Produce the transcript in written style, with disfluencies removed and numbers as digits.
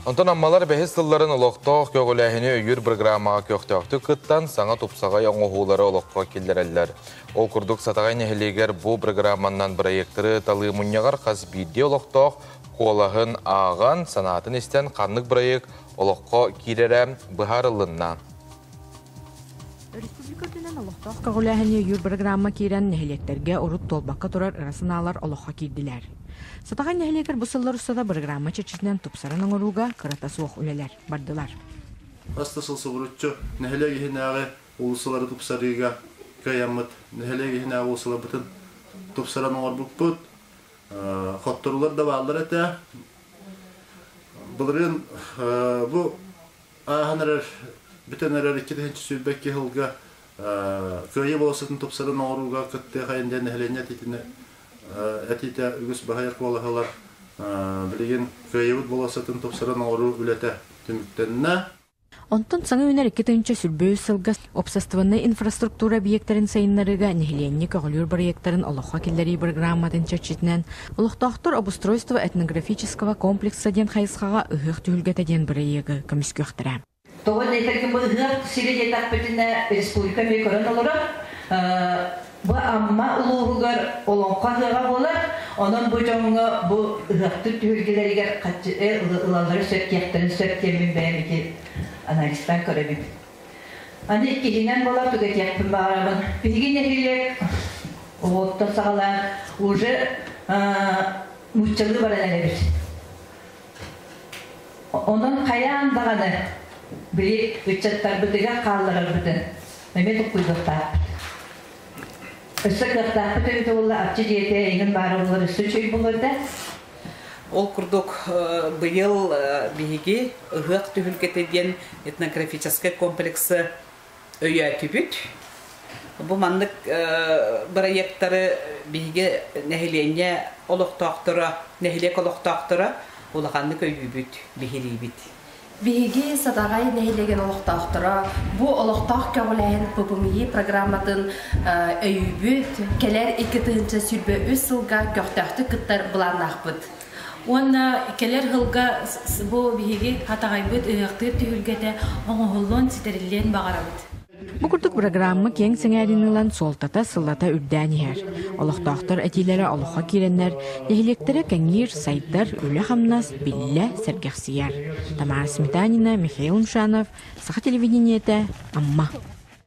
Онтон аммалар бэһис сылларын олохтоох көҕүлээһини өйүүр бырагыраамаҕа көхтөөхтүк кыттан, саҥа тупсаҕай оҥоһуулары олоххо киллэрэллэр. Ол курдук Сатаҕай нэһилиэгэр бу бырагырааманнан бырайыактары талыы мунньаҕар хас биирдии олохтоох куолаһын ааҕан, санаатын истэн ханнык бырайыак олоххо киирэрэ быһаарыллынна. Өрөспүүбүлүкэ үрдүнэн олохтоох көҕүлээһини өйүүр бырагыраамма киирэн, нэһилиэктэргэ урут туолбакка турар ыра санаалар олоххо киирдилэр. Сатаҕай нэһилиэгэр бу сыллар устата бырагыраамма чэрчитинэн тупсаран оҥорууга кырата суох үлэлэр бардылар. Хас да сыл субуруччу нэһилиэк иһинээҕи уулуссалары тупсарыыга кыайаммыт, нэһилиэк иһинээҕи уулуссаларбытын тупсаран оҥорбуппут. Хотторуулар да бааллар этэ. Былырыын бу Ааһан эрэр, бүтэн эрэр 2022 сылга Кыайыы болуоссатын тупсаран оҥорууга кыттыахайын диэн нэһилиэнньэ этиитин этиитэ үгүс баһыйар куолаһылар билигин Кыайыыбыт болуоссатын тупсаран оҥоруу үлэтэ түмүктэннэ. Онтон саҥа үүнэр 2023 сылга уопсастыбаннай инфраструктура объектарын сайыннарыыга нэһилиэнньэ көҕүлүүр бырайыактарын олоххо киллэрии бырагырааматын чэрчитинэн Олохтоохтор Обустройство этнографического комплекса диэн хайысхаҕа ыһыах түһүлгэтэ диэн бырайыагы көмүскүөхтэрэ. Тоҕо диэтэргин бу ыһыах сирэ диэтэхпитинэ республика эмиэ көрөн олорор. Бу Амма улууһугар олоҥхо ыһыаҕа буолар. Онон бу дьоҥҥо бу ыһыахтыыр түһүлгэлэригэр ылаллары сөп диэхтэрин сөп диэммин бэйэм ити анализтаан көрөбүн. Аны иккиһинэн буолар түгэтиэхпин баҕарабын. Биһиги нэһилиэк оҕоттон саҕалаан уже нууччалыы баран эрэбит. Онон хайаан даҕаны били ыччаттарбытыгар хаалларарбытын эмиэ туккуйдуохтаахпыт. Өссө кыахтаахпыт эбитэ буолла, арчы дьиэтэ эйигин баара буолар өссө үчүгэй буолуо этэ. Ол курдук быйыл биһиги Ыһыах түһүлгэтэ диэн этнографическай комплексы өйөөтүбүт. Бу маннык бырайыактары биһиги нэһилиэнньэ олохтоохторо, нэһилиэк олохтоохторо улаханнык өйүүбүт, биһириибит. Биһиги Сатаҕай нэһилиэгин олохтоохторо бу олохтоох көҕүлээһин ППМИ программатын өйүүбүт, кэлэр 2023 сылга көхтөөхтүк кыттар былааннаахпыт. Уонна кэлэр сылга бу биһиги Хатаҕайбыт ыһыахтыыр түһүлгэтэ оҥоһуллуон ситэриллиэн баҕарабыт. Бу курдук бырагыраамма киэҥ сэҥээриини ылан суолтата сыллата үрдээн иһэр. Олохтоохтор этиилэрэ олоххо киирэннэр, нэһилиэктэрэ кэҥиир, сайдар, үлэ-хамнас биллэ сэргэхсийэр. Тамара Сметанина, Михаил Мшанов, Саха телевидениетэ, Амма.